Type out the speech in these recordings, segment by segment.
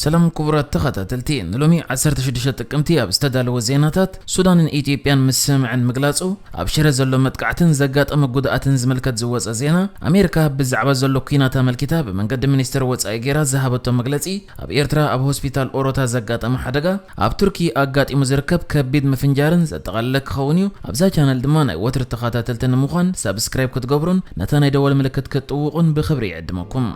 ሰላም ክቡራት ተኸታተልቲ፣ ንሎሚ ዓሰርተ ሽዱሽተ ጥቅምቲ ኣብ ዝተዳለወ ዜናታት፣ ሱዳንን ኢትዮጵያን ምስምዕን ምግላጹ፣ ኣብ ሽረ ዘሎ መጥቃዕትን ዘጋጠመ ጉድኣትን ዝምልከት ዝወጸ ዜና፣ ኣሜሪካ ብዛዕባ ዘሎ ኲናት ኣመልኪታ ብመንገዲ ሚኒስትር ወጻኢ ጌራ ዝሃበቶ መግለጺ፣ ኣብ ኤርትራ ኣብ ሆስፒታል ኦሮታ ዘጋጠመ ሓደጋ፣ ኣብ ቱርኪ ኣጋጢሙ ዝርከብ ከቢድ ምፍንጃርን ዘጠቓለለ ክኸውን እዩ። ኣብዛ ቻነል ድማ ናይ ወትሪ ተኸታተልቲ ንምዃን ሳብስክራይብ ክትገብሩን ነታ ናይ ደወል ምልክት ክትጥውቑን ብኽብሪ ይዕድመኩም።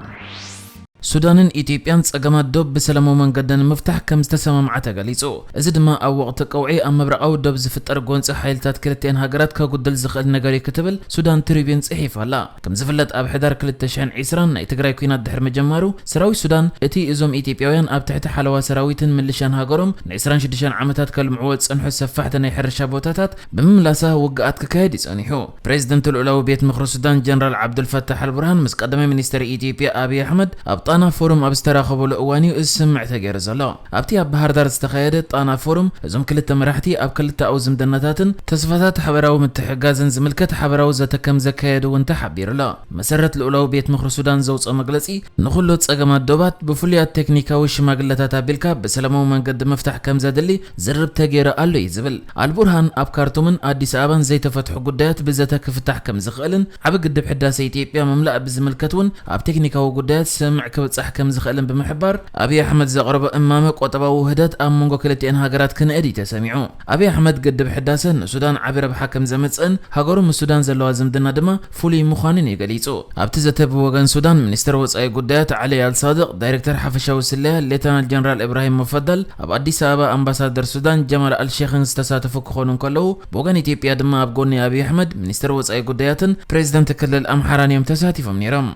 ሱዳንን ኢትዮጵያን ጸገማት ዶብ ብሰላማዊ መንገዲ ንምፍታሕ ከም ዝተሰማምዓ ተገሊጹ። እዚ ድማ ኣብ ወቕቲ ቀውዒ ኣብ ምብራቓዊ ዶብ ዝፍጠር ጎንጺ ሓይልታት ክልቲኤን ሃገራት ከጉድል ዝኽእል ነገር እዩ ክትብል ሱዳን ትሪቢዩን ጽሒፋ ኣላ። ከም ዝፍለጥ ኣብ ሕዳር ክልተ ሽሕን ዕስራን ናይ ትግራይ ኲናት ድሕሪ ምጅማሩ ሰራዊት ሱዳን እቲ እዞም ኢትዮጵያውያን ኣብ ትሕቲ ሓለዋ ሰራዊትን ምልሻን ሃገሮም ንዕስራን ሽዱሽተን ዓመታት ከልምዕዎ ዝጸንሑ ሰፋሕቲ ናይ ሕርሻ ቦታታት ብምምላሳ ውግኣት ክካየድ እዩ ጸኒሑ። ፕሬዝደንት ልኡላዊ ቤት ምኽሪ ሱዳን ጀነራል ዓብዱልፈታሕ ኣልቡርሃን ምስ ቀዳማይ ሚኒስትር ኢትዮጵያ ኣብይ ኣሕመድ ኣብ ጣና ፎሩም ኣብ ዝተራኸበሉ እዋን እዩ እዚ ስምምዕ ተገይሩ ዘሎ። ኣብቲ ኣብ ባህር ዳር ዝተኻየደ ጣና ፎሩም እዞም ክልተ መራሕቲ ኣብ ክልተኣዊ ዝምድናታትን ተስፋታት ሓበራዊ ምትሕግጋዝን ዝምልከት ሓበራዊ ዘተ ከም ዘካየዱ እውን ተሓቢሩ ኣሎ። መሰረት ልኡላዊ ቤት ምኽሪ ሱዳን ዘውፅኦ መግለፂ ንኹሉ ፀገማት ዶባት ብፍሉያት ቴክኒካዊ ሽማግለታት ኣቢልካ ብሰላማዊ መንገዲ ምፍታሕ ከም ዘድሊ ዝርርብ ተገይሩ ኣሎ እዩ ዝብል። ኣልቡርሃን ኣብ ካርቱምን ኣዲስ ኣበባን ዘይተፈትሑ ጉዳያት ብዘተ ክፍታሕ ከም ዝኽእልን ዓቢ ግድብ ሕዳሰ ኢትዮጵያ ምምላእ ብዝምልከት እውን ኣብ ቴክኒካዊ ጉዳያት ስምምዕ ክብጻሕ ከም ዝኽእልን ብምሕባር ኣብይ ኣሕመድ ዘቕረቦ እማመ ቆጠባዊ ውህደት ኣብ መንጎ ክልቲኤን ሃገራት ክንእድ እዩ ተሰሚዑ። ኣብይ ኣሕመድ ግድብ ሕዳሰ ንሱዳን ዓቢ ረብሓ ከም ዘምጽእን ሃገሩ ምስ ሱዳን ዘለዋ ዝምድና ድማ ፍሉይ ምዃኑን እዩ ገሊጹ። ኣብቲ ዘተ ብወገን ሱዳን ሚኒስትር ወጻኢ ጉዳያት ዓሊ ኣልሳድቕ፣ ዳይሬክተር ሓፈሻዊ ስለያ ሌተናል ጀነራል ኢብራሂም ሙፈደል፣ ኣብ ኣዲስ ኣበባ ኣምባሳደር ሱዳን ጀማል ኣልሼኽን ዝተሳተፉ ክኾኑ እንከለዉ፣ ብወገን ኢትዮጵያ ድማ ኣብ ጎኒ ኣብይ ኣሕመድ ሚኒስትር ወጻኢ ጉዳያትን ፕሬዝደንት ክልል ኣምሓራን እዮም ተሳቲፎም ነይሮም።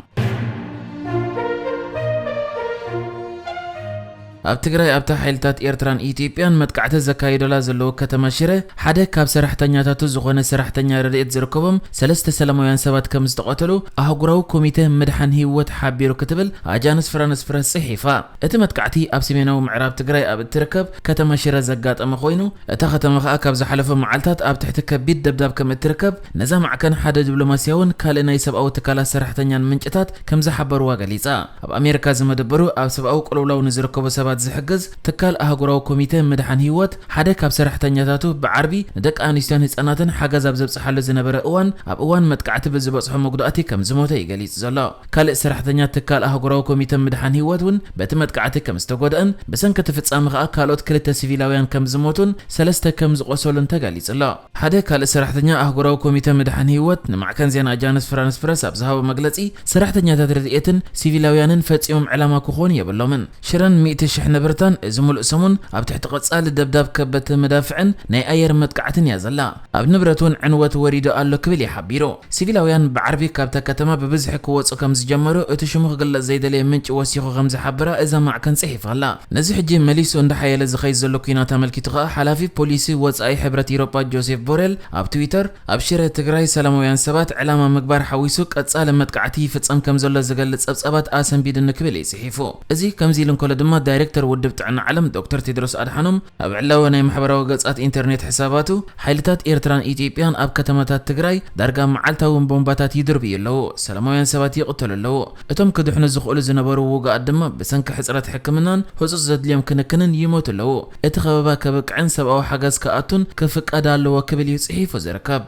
ኣብ ትግራይ ኣብታ ሓይልታት ኤርትራን ኢትዮጵያን መጥቃዕቲ ዘካይደላ ዘለዉ ከተማ ሽረ ሓደ ካብ ሰራሕተኛታቱ ዝኾነ ሰራሕተኛ ረድኤት ዝርከቦም ሰለስተ ሰላማውያን ሰባት ከም ዝተቐተሉ ኣህጉራዊ ኮሚተ ምድሓን ህይወት ሓቢሩ ክትብል ኣጃንስ ፍራንስ ፕረስ ጽሒፋ። እቲ መጥቃዕቲ ኣብ ሰሜናዊ ምዕራብ ትግራይ ኣብ እትርከብ ከተማ ሽረ ዘጋጠመ ኮይኑ፣ እታ ከተማ ከኣ ካብ ዝሓለፉ መዓልታት ኣብ ትሕቲ ከቢድ ደብዳብ ከም እትርከብ ነዛ ማዕከን ሓደ ዲፕሎማስያውን ካልእ ናይ ሰብኣዊ ትካላት ሰራሕተኛን ምንጭታት ከም ዝሓበርዋ ገሊጻ። ኣብ ኣሜሪካ ዝመደበሩ ኣብ ሰብኣዊ ቅልውላው ንዝርከቡ ሰባት ዝሕግዝ ትካል ኣህጉራዊ ኮሚተ ምድሓን ህይወት ሓደ ካብ ሰራሕተኛታቱ ብዓርቢ ንደቂ ኣንስትዮን ህጻናትን ሓገዝ ኣብ ዘብጽሓሉ ዝነበረ እዋን ኣብ እዋን መጥቃዕቲ ብዝበጽሖ መጉዳእቲ ከም ዝሞተ እዩ ገሊጹ ዘሎ። ካልእ ሰራሕተኛ ትካል ኣህጉራዊ ኮሚተ ምድሓን ህይወት እውን በቲ መጥቃዕቲ ከም ዝተጎድአን ብሰንኪ እቲ ፍጻመ ከኣ ካልኦት ክልተ ሲቪላውያን ከም ዝሞቱን ሰለስተ ከም ዝቖሰሉን ተገሊጹ ኣሎ። ሓደ ካልእ ሰራሕተኛ ኣህጉራዊ ኮሚተ ምድሓን ህይወት ንማዕከን ዜና ኣጃንስ ፍራንስ ፕረስ ኣብ ዝሃቦ መግለጺ፣ ሰራሕተኛታት ረድኤትን ሲቪላውያንን ፈጺሞም ዕላማ ክኾኑ የብሎምን። ሽረን ሚእቲ ሽሕ ንብረታን እዚ ሙሉእ ሰሙን ኣብ ትሕቲ ቀጻሊ ደብዳብ ከበድቲ መዳፍዕን ናይ ኣየር መጥቃዕትን እያ ዘላ። ኣብ ንብረት እውን ዕንወት ወሪዱ ኣሎ ክብል እዩ ሓቢሩ። ሲቪላውያን ብዓርቢ ካብታ ከተማ ብብዝሒ ክወጹ ከም ዝጀመሩ እቲ ሽሙ ክግለጽ ዘይደለየ ምንጪ ወሲኹ ከም ዝሓበራ እዛ ማዕከን ጽሒፋ ኣላ። ነዚ ሕጂ መሊሱ እንዳሓየለ ዝኸይድ ዘሎ ኲናት ኣመልኪቱ ከኣ ሓላፊ ፖሊሲ ወጻኢ ሕብረት ኢሮጳ ጆሴፍ ቦሬል ኣብ ትዊተር ኣብ ሽረ ትግራይ ሰላማውያን ሰባት ዕላማ ምግባር ሓዊሱ ቀጻሊ መጥቃዕቲ ይፍጸም ከም ዘሎ ዝገልጽ ጸብጻባት ኣሰንቢዱኒ ክብል እዩ ጽሒፉ። እዚ ከምዚ ኢሉ እንከሎ ድማ ዳይሬክተር ውድብ ጥዕና ዓለም ዶክተር ቴድሮስ ኣድሓኖም ኣብ ዕላዊ ናይ ማሕበራዊ ገጻት ኢንተርኔት ሕሳባቱ ሓይልታት ኤርትራን ኢትዮጵያን ኣብ ከተማታት ትግራይ ዳርጋ መዓልታዊ ቦምባታት ይድርብዩ ኣለዉ። ሰላማውያን ሰባት ይቕተሉ ኣለዉ። እቶም ክድሕኑ ዝኽእሉ ዝነበሩ ውጉኣት ድማ ብሰንኪ ሕጽረት ሕክምናን ህጹጽ ዘድልዮም ክንክንን ይሞቱ ኣለዉ። እቲ ከበባ ከብቅዕን ሰብኣዊ ሓገዝ ክኣቱን ክፍቀድ ኣለዎ ክብል እዩ ጽሒፉ ዝርከብ።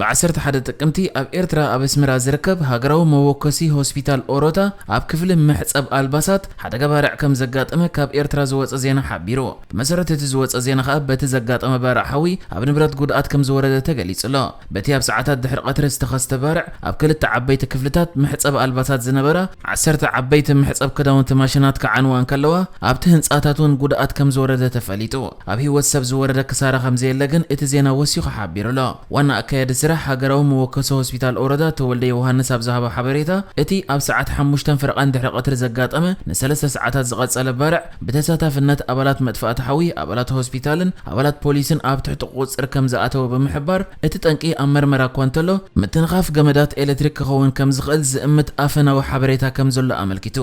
ብ ዓሰርተ ሓደ ጥቅምቲ ኣብ ኤርትራ ኣብ ኣስመራ ዝርከብ ሃገራዊ መወከሲ ሆስፒታል ኦሮታ ኣብ ክፍሊ መሕጸብ ኣልባሳት ሓደጋ ባርዕ ከም ዘጋጠመ ካብ ኤርትራ ዝወጸ ዜና ሓቢሩ። ብመሰረት እቲ ዝወጸ ዜና ከኣ በቲ ዘጋጠመ ባርዕ ሓዊ ኣብ ንብረት ጉድኣት ከም ዝወረደ ተገሊጹ ኣሎ። በቲ ኣብ ሰዓታት ድሕሪ ቀትሪ ዝተኸስተ ባርዕ ኣብ ክልተ ዓበይቲ ክፍልታት መሕጸብ ኣልባሳት ዝነበራ ዓሰርተ ዓበይቲ መሕጸብ ክዳውንቲ ማሽናት ክዓንዋ እንከለዋ ኣብቲ ህንጻታት እውን ጉድኣት ከም ዝወረደ ተፈሊጡ። ኣብ ህይወት ሰብ ዝወረደ ክሳራ ከም ዘየለ ግን እቲ ዜና ወሲኹ ሓቢሩ ኣሎ። ዋና ኣካያዲ ስራሕ ሃገራዊ መወከሲ ሆስፒታል ኦሮዳ ተወልደ ዮሃንስ ኣብ ዝሃቦ ሓበሬታ፣ እቲ ኣብ ሰዓት ሓሙሽተ ፍርቓን ድሕሪ ቀትሪ ዘጋጠመ ንሰለስተ ሰዓታት ዝቐጸለ ባርዕ ብተሳታፍነት ኣባላት መጥፋእቲ ሓዊ፣ ኣባላት ሆስፒታልን ኣባላት ፖሊስን ኣብ ትሕቲ ቁጽጽር ከም ዝኣተወ ብምሕባር፣ እቲ ጠንቂ ኣብ መርመራ እኳ እንተሎ፣ ምትንኻፍ ገመዳት ኤሌክትሪክ ክኸውን ከም ዝኽእል ዝእምት ኣፈናዊ ሓበሬታ ከም ዘሎ ኣመልኪቱ።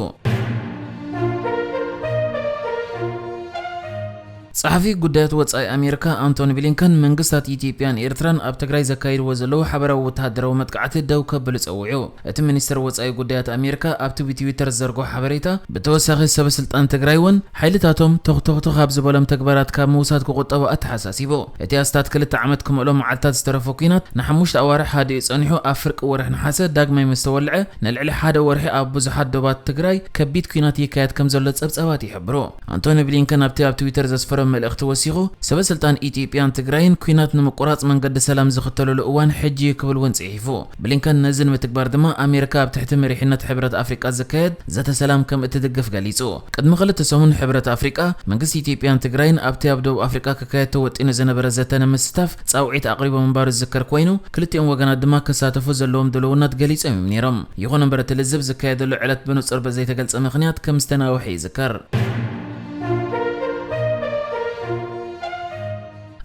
ጸሓፊ ጉዳያት ወጻኢ ኣሜሪካ ኣንቶኒ ብሊንከን መንግስታት ኢትዮጵያን ኤርትራን ኣብ ትግራይ ዘካይድዎ ዘለዉ ሓበራዊ ወተሃደራዊ መጥቃዕቲ ደው ከብሉ ጸዊዑ። እቲ ሚኒስትር ወጻኢ ጉዳያት ኣሜሪካ ኣብቲ ብትዊተር ዝዘርግሖ ሓበሬታ፣ ብተወሳኺ ሰበ ስልጣን ትግራይ እውን ሓይልታቶም ቶኽቶኽቶኽ ኣብ ዝበሎም ተግባራት ካብ ምውሳድ ክቑጠቡ ኣተሓሳሲቡ። እቲ ኣስታት ክልተ ዓመት ክምእሎ መዓልታት ዝተረፎ ኲናት ንሓሙሽተ ኣዋርሕ ሃዲኡ ጸኒሑ ኣብ ፍርቂ ወርሒ ነሓሰ ዳግማይ ምስ ተወልዐ ንልዕሊ ሓደ ወርሒ ኣብ ብዙሓት ዶባት ትግራይ ከቢድ ኲናት ይካየድ ከም ዘሎ ጸብጻባት ይሕብሩ። ኣንቶኒ ብሊንከን ኣብቲ ኣብ ትዊተር ዘስፈሮ መልእኽቲ ወሲኹ፣ ሰበ ስልጣን ኢትዮጵያን ትግራይን ኲናት ንምቁራጽ መንገዲ ሰላም ዝኽተልሉ እዋን ሕጂ እዩ ክብል እውን ጽሒፉ። ብሊንከን ነዚ ንምትግባር ድማ ኣሜሪካ ኣብ ትሕቲ መሪሕነት ሕብረት ኣፍሪቃ ዝካየድ ዘተ ሰላም ከም እትድግፍ ገሊጹ። ቅድሚ ክልተ ሰሙን ሕብረት ኣፍሪቃ መንግስቲ ኢትዮጵያን ትግራይን ኣብቲ ኣብ ደቡብ ኣፍሪቃ ክካየድ ተወጢኑ ዝነበረ ዘተ ንምስታፍ ጻውዒት ኣቕሪቡ ምንባሩ ዝዝከር ኮይኑ፣ ክልቲኦም ወገናት ድማ ክሳተፉ ዘለዎም ድልውነት ገሊጾም እዮም ነይሮም። ይኹን እምበር እቲ ልዝብ ዝካየደሉ ዕለት ብንጹር ብዘይተገልጸ ምኽንያት ከም ዝተናውሐ ይዝከር።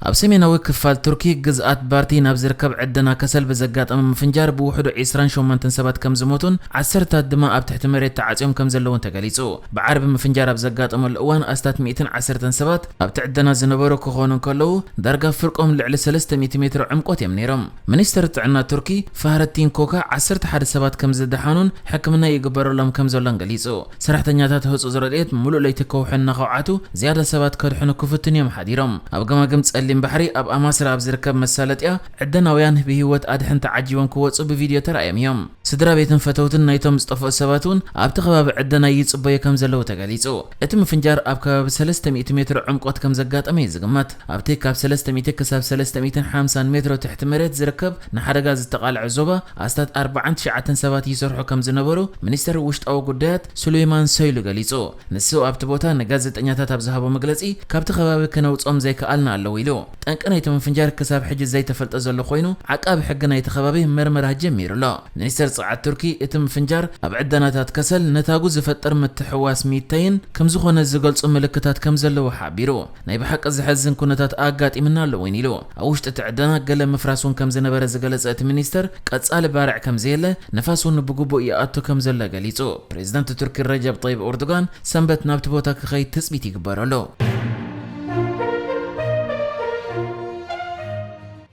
ኣብ ሰሜናዊ ክፋል ቱርኪ ግዝኣት ባርቲን ኣብ ዝርከብ ዕደና ከሰል ብዘጋጠመ ምፍንጃር ብውሕዱ ዒስራን ሸሞንተን ሰባት ከም ዝሞቱን ዓሰርታት ድማ ኣብ ትሕቲ መሬት ተዓጽዮም ከም ዘለውን ተገሊጹ። ብዓርቢ ምፍንጃር ኣብ ዘጋጠመሉ እዋን ኣስታት ሚእትን ዓሰርተን ሰባት ኣብቲ ዕደና ዝነበሩ ክኾኑ እንከለዉ ዳርጋ ፍርቆም ልዕሊ ሰለስተ ሚእቲ ሜትሮ ዕምቆት እዮም ነይሮም። ሚኒስተር ጥዕና ቱርኪ ፋህረቲን ኮካ ዓሰርተ ሓደ ሰባት ከም ዝደሓኑን ሕክምና ይግበረሎም ከም ዘሎን ገሊጹ። ሰራሕተኛታት ህጹጽ ረድኤት ምሉእ ለይቲ ከውሒ እናኸውዓቱ ዝያዳ ሰባት ከድሕኑ ክፍትኑ እዮም ሓዲሮም። ኣብ ገማግም ጸሊም ባሕሪ ኣብ ኣማስራ ኣብ ዝርከብ መሳለጥያ ዕደናውያን ብህይወት ኣድሕን ተዓጂቦም ክወጹ ብቪድዮ ተራእዮም እዮም። ስድራ ቤትን ፈተውትን ናይቶም ዝጠፍኡ ሰባት እውን ኣብቲ ከባቢ ዕደና ይጽበዩ ከም ዘለዉ ተገሊጹ። እቲ ምፍንጃር ኣብ ከባቢ ሰለስተ ሚእቲ ሜትሮ ዕምቆት ከም ዘጋጠመ እዩ ዝግመት። ኣብቲ ካብ ሰለስተ ሚእቲ ክሳብ ሰለስተ ሚእትን ሓምሳን ሜትሮ ትሕቲ መሬት ዝርከብ ንሓደጋ ዝተቓልዐ ዞባ ኣስታት ኣርባዓን ትሽዓተን ሰባት ይሰርሑ ከም ዝነበሩ ሚኒስተር ውሽጣዊ ጉዳያት ሱሌይማን ሰይሉ ገሊጹ። ንሱ ኣብቲ ቦታ ንጋዜጠኛታት ኣብ ዝሃቦ መግለጺ፣ ካብቲ ከባቢ ክነውጽኦም ዘይከኣልና ኣለዉ ኢሉ። ጠንቂ ናይቲ ምፍንጃር ክሳብ ሕጂ ዘይተፈልጠ ዘሎ ኮይኑ፣ ዓቃቢ ሕጊ ናይቲ ከባቢ መርመራ ጀሚሩ ኣሎ። ሚኒስተር ጸዓት ቱርኪ፣ እቲ ምፍንጃር ኣብ ዕደናታት ከሰል ነታጉ ዝፈጥር ምትሕውዋስ ሚተይን ከም ዝኾነ ዝገልጹ ምልክታት ከም ዘለዉ ሓቢሩ። ናይ ብሓቂ ዘሕዝን ኩነታት ኣጋጢምና ኣሎ እውን ኢሉ። ኣብ ውሽጢ እቲ ዕደና ገለ ምፍራስ እውን ከም ዝነበረ ዝገለጸ እቲ ሚኒስተር፣ ቀጻሊ ባርዕ ከም ዘየለ፣ ንፋስ እውን ብግቡእ ይኣቱ ከም ዘሎ ገሊጹ። ፕሬዚዳንት ቱርኪ ረጀብ ጠይብ ኦርዶጋን ሰንበት ናብቲ ቦታ ክኸይድ ትጽቢት ይግበረሉ።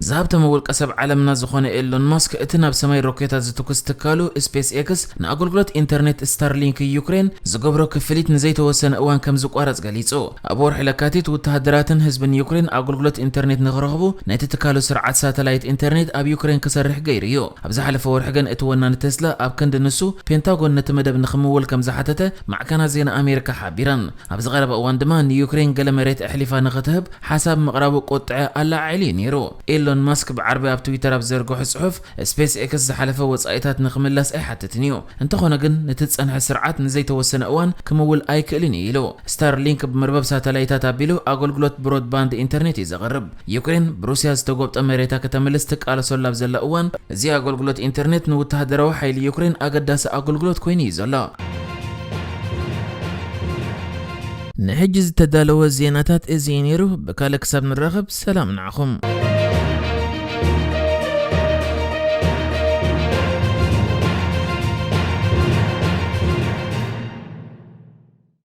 ዝሃብተመ ውልቀ ሰብ ዓለምና ዝኾነ ኤሎን ማስክ፣ እቲ ናብ ሰማይ ሮኬታት ዝትኩስ ትካሉ ስፔስ ኤክስ ንኣገልግሎት ኢንተርኔት ስታርሊንክ ዩክሬን ዝገብሮ ክፍሊት ንዘይተወሰነ እዋን ከም ዝቋረጽ ገሊጹ። ኣብ ወርሒ ለካቲት፣ ወተሃደራትን ህዝብን ዩክሬን ኣገልግሎት ኢንተርኔት ንኽረኽቡ፣ ነቲ ትካሉ ስርዓት ሳተላይት ኢንተርኔት ኣብ ዩክሬን ክሰርሕ ገይሩ እዩ። ኣብ ዝሓለፈ ወርሒ ግን፣ እቲ ወናኒ ቴስላ ኣብ ክንዲ ንሱ፣ ፔንታጎን ነቲ መደብ ንኽምውል ከም ዝሓተተ ማዕከናት ዜና ኣሜሪካ ሓቢረን። ኣብዚ ቀረባ እዋን ድማ፣ ንዩክሬን ገለ መሬት ኣሕሊፋ ንኽትህብ ሓሳብ ምቕራቡ ቁጥዐ ኣለዓዒሉ እዩ ነይሩ። ኤሎን ማስክ ብዓርቢ ኣብ ትዊተር ኣብ ዘርግሖ ጽሑፍ፣ ስፔስ ኤክስ ዝሓለፈ ወጻኢታት ንኽምላስ ኣይሓትትን እዩ። እንተኾነ ግን፣ ነቲ ዝጸንሐ ስርዓት ንዘይተወሰነ እዋን ክምውል ኣይክእልን እዩ ኢሉ። ስታርሊንክ ብመርበብ ሳተላይታት ኣቢሉ ኣገልግሎት ብሮድባንድ ኢንተርኔት እዩ ዘቕርብ። ዩክሬን ብሩስያ ዝተጎብጠ መሬታ ከተምልስ ትቃለሰሉ ኣብ ዘላ እዋን፣ እዚ ኣገልግሎት ኢንተርኔት ንወተሃደራዊ ሓይሊ ዩክሬን ኣገዳሲ ኣገልግሎት ኮይኑ እዩ ዘሎ። ንሕጂ ዝተዳለወ ዜናታት እዚ እዩ ነይሩ። ብካልእ ክሳብ ንራኸብ፣ ሰላም ንዓኹም።